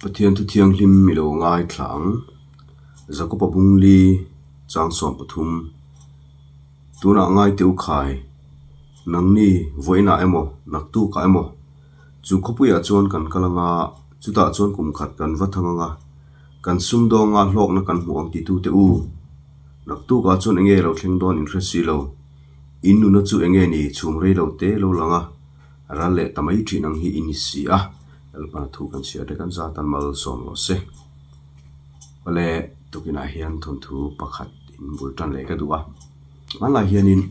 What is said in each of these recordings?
Pathian thu thianghlim i lo ngaithla ang. Jakob-a bungli chang 13 Tunah ngaite u khai, nangni vawiinah emaw, naktukah emaw, chu khawpuiah chuan kan kal anga, chutah chuan kum khat kan va thang anga, kan sumdawnga hlawkna kan hmuh ang titute u. Naktukah chuan enge lo thleng dawn in hre si lo. In nuna chu enge ni chhum rei lo te lo lang a, ral leh ta mai thin ang hi i ni si a, Lalpana thu kan chhiar te kan zat an malsawm rawh se. Awle tukinah hian thawnthu pakhat in bul tan leh ka duh a, hmanlai hianin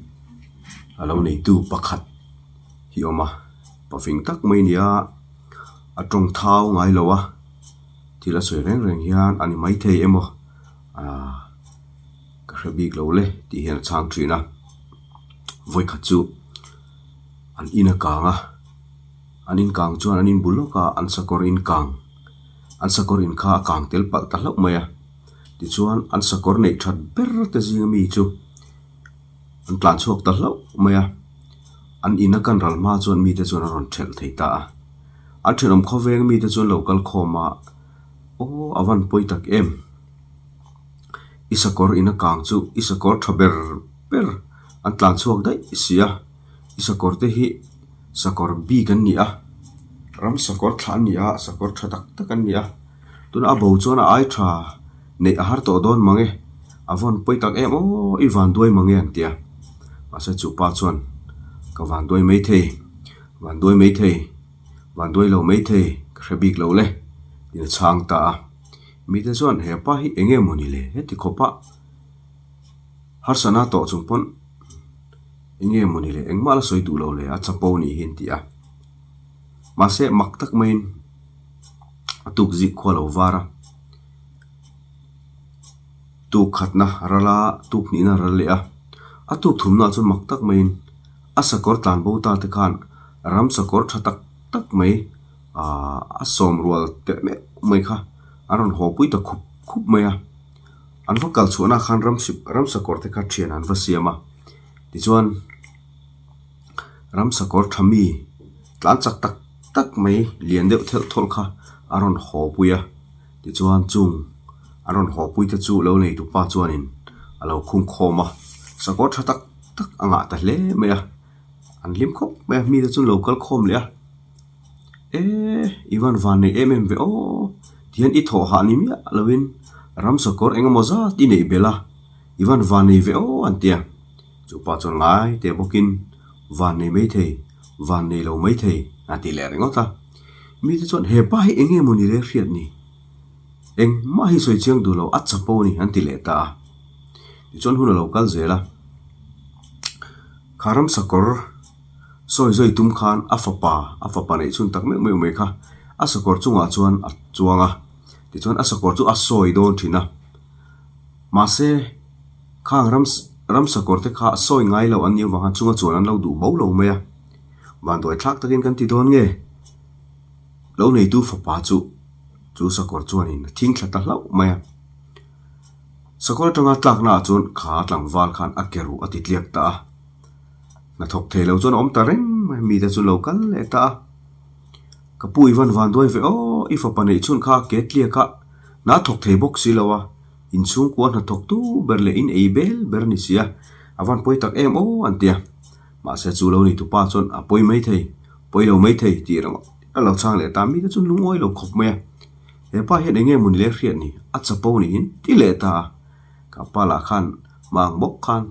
a lo neitu pakhat hi a awm a, pafing tak mai a ni a, a tawng thau ngai lo a, thil a sawi reng reng hian a ni maithei emaw aaa ka hre bik lo le tih hian a chhang thin a, vawikhat chu an in a kang a, an in kang chuan an in bul lawk a an sakawr in kang an sakawr in kha a kang tel palh ta hlauh mai a tichuan an sakawr neih that ber te zing ami chu an tlan chhuak ta hlauh mai a an in a kan ral hma chuan mite chuan an rawn thelh thei ta a an thenawm khawveng mite chuan lo kal khawm a aw a van pawi tak em. I sakawr in a kang chu i sakawr tha ber ber an tlan chhuak daih si a i sakawr te hi sakawr bik an ni a ram sakawr thlah an ni a sakawr tha tak tak an ni a tuna a bo chuan a ai tha neih a har tawh dawn mang e a vawn pawi tak em aw i van duai mang e an ti a mahse chu pa chuan ka van duai maithei van duai maithei van duai lo maithei ka hre bik lo le tiin a chhang ta a. Mite chuan he pa hi eng nge maw ni le heti khawp a harsana tawh chung pawn eng nge maw ni le engmah la sawi duh lo le a chapo nih hi an ti a mahse mak tak maiin a tuk zik khua lo var a tuk khatna ral a tuk hnihna ral leh a a tuk thumna chuan mak tak maiin a sakawr tlan bo ta te khan ram sakawr tha tak tak mai. Aaa a sawm rual teh meuh mai kha a rawn haw pui ta khup khup mai a an va kal chhuahna khan ram ram sakawr te kha thian an va siam a tichuan ram sakawr tha mi tlan chak tak tak mai lian deuh thelh thawlh kha a rawn haw pui a tichuan chung a rawn haw pui te chu lo nei tupa chuanin a lo khung khawm a sakawr tha tak tak a ngah ta hle mai a an hlim khawp mai a mi te chu an lo kal khawm leh a. Eee i van van nei em em ve aw tihian i thawh hah ni miah lovin ram sakawr eng emaw zat i neih belh a i van van nei ve aw an ti a chu pa chuan ngai teh bawkin van nei mai thei van nei lo mai thei a ti leh ringawt a mite chuan he pa hi eng nge maw ni le hriat ni engmah hi sawi chiang duh lo a chapo a ni an ti leh ta a tichuan hun a lo kal zel a kha ram sakawr. Sawi zui tum khan a fapa, a fapa neih chhun tak meuh meuh mai kha a sakawr chungah chuan a chuang a, tichuan a sakawr chu a sawi dawn thin a. Mahse, khang ram ram sakawr te kha sawi ngai lo an nih avang khan chunga chuan an lo duh bo lo mai a. Vanduai thlak takin kan ti dawn nge? Lo neitu fapa chu chu sakawr chuanin a thing thla ta hlauh mai a. Sakawr atanga tlaknaah chuan kha tlangval khan a ke ruh a ti tliak ta a. Hnathawk thei lo chuan a awm ta reng mai, mite chu lo kal leh ta a. Ka pu i van van duai ve aw, i fapa neih chhun kha ke tliak a, hna thawk thei bawk si lo a, inchhungkua hnathawk tu ber leh in ei bel ber a ni si a, a van pawi tak em aw an ti a. Mahse chu lo ni tupa chuan a pawi mai thei, pawi lo mai thei tih ringawt a lo chhang leh ta, mite chu lungawi lo khawp mai a. He pa hian eng nge mawni le hriat ni, a chapo niin ti leh ta a. Ka pa lah khan mang bawk khan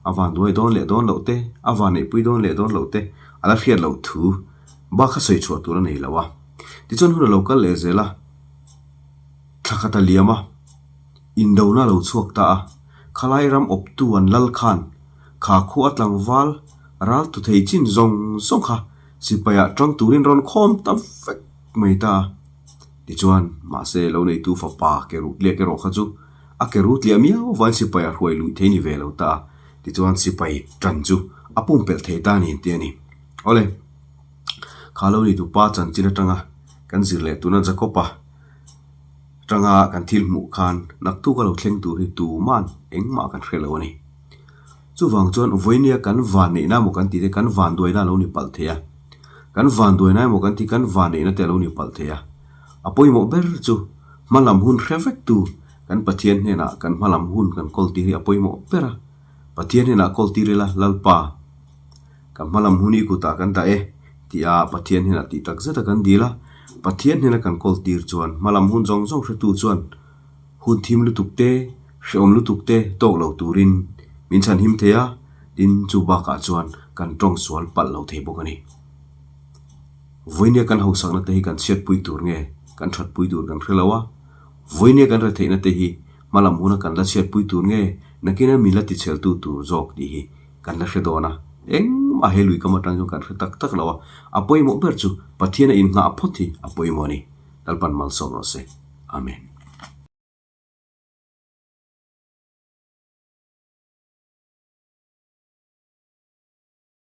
a van duai dawn leh dawn loh te, a van neihpui dawn leh dawn loh te a la hriat loh thu bak kha sawi chhuah tur a nei lo a. Tichuan hun a lo kal leh zel a, thla khat a liam a, indona a lo chhuak ta a, khalai ram awptu an lal khan kha khua tlangval ral tu thei chin zawng zawng kha sipaiah tang turin rawn khawm ta vek mai ta a. Tichuan mahse lo neitu fapa ke ruh tliak erawh kha chu A ke ru tliah miau vain sipai a hruai luih thei ni ve lo ta a, tichuan sipai tan chu a pumpelh thei ta niin ti a ni. Awle, kha lo ni tupa chanchin atanga kan zir leh tuna Jakob-a atanga kan thil hmuh khan naktuk a lo thleng tur hi tuman engmah kan hre lo a ni. Chuvang chuan vawinia kan van neihna emaw kan tih te kan van duaina a lo ni palh thei a, kan van duaina emaw kan tih kan van neihna te a lo ni palh thei a. A pawimawh ber chu hmalam hun hre vektu kan Pathian hnenah kan hmalam hun kan kawl tir hi a pawimawh ber a. Pathian hnenah kawl tir ila, Lalpa, ka hmalam hun i kutah kan dah e, tia Pathian hnenah tih tak zeta kan dil a. Pathian hnena kan kawl tir chuan hmalam hun zawng zawng hretu chuan hun thim lutuk te, hrehawm lutuk te tawk lo turin min chhanhim thei a, tin chu bakah chuan kan tawng sual palh lo thei bawk a ni. Vawinia kan hausakna te hi kan chhiatpui tur nge kan thatpui tur kan hre lo a, vawinia kan retheihna te hi hmalam huna kan la chhiatpui tur nge nakina min la ticheltu tur zawk tih hi kan la hre dawn a, engmah he lui kam atang chuan kan hre tak tak lo a, a pawimawh ber chu Pathiana innghah phawt hi a pawimawh a ni. Lalpan malsawm rawh se. Amen.